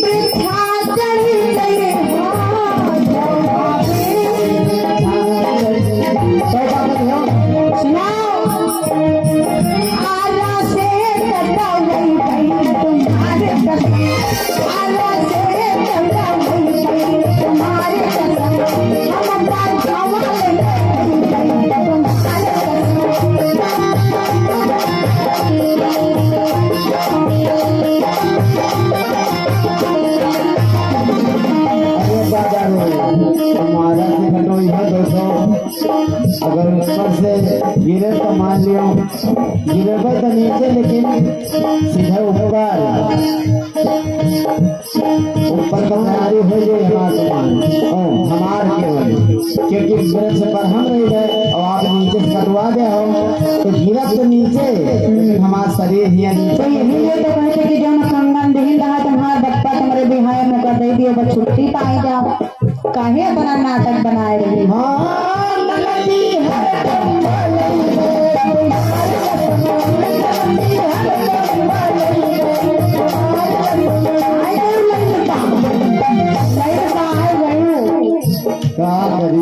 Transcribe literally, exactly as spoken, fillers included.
बिछा चढ़ी गई हो, सुनाओ। आला से कटा गई गई तुम्हारे कसम, आला से कटा गई गई तुम्हारे कसम, हम बात हवा ले गई गई तुम्हारे कसम। अरे दादा रे, तुम्हारा से घटो यह दोस्तों, अगर ऊपर से गिरे तो मान लियो, गिरे तो नीचे, लेकिन सीधा ऊपर, ऊपर का तैयारी हो जाए हमारे सामान, ओ, हमार केवल, क्योंकि वृक्ष पर हम रह गए और आप नीचे से कटवा दे हो, तो गिरब तो नीचे, लेकिन हमार शरीर ही नीचे। तो यही लिए तो कहते कि जौन कंगन दिहिन रहा तुम्हार बप्पा तुम्हारे बिहार में कर दे दियो, बस छुट्टी पाए जाओ। काहे अपना नाटक बनाए रही? हाँ, नदी हरदम भलई रे, तुम्हारे नदी हरदम भलई रे, तुम्हारे आए गई लड़का, लड़का आए गई। का करी?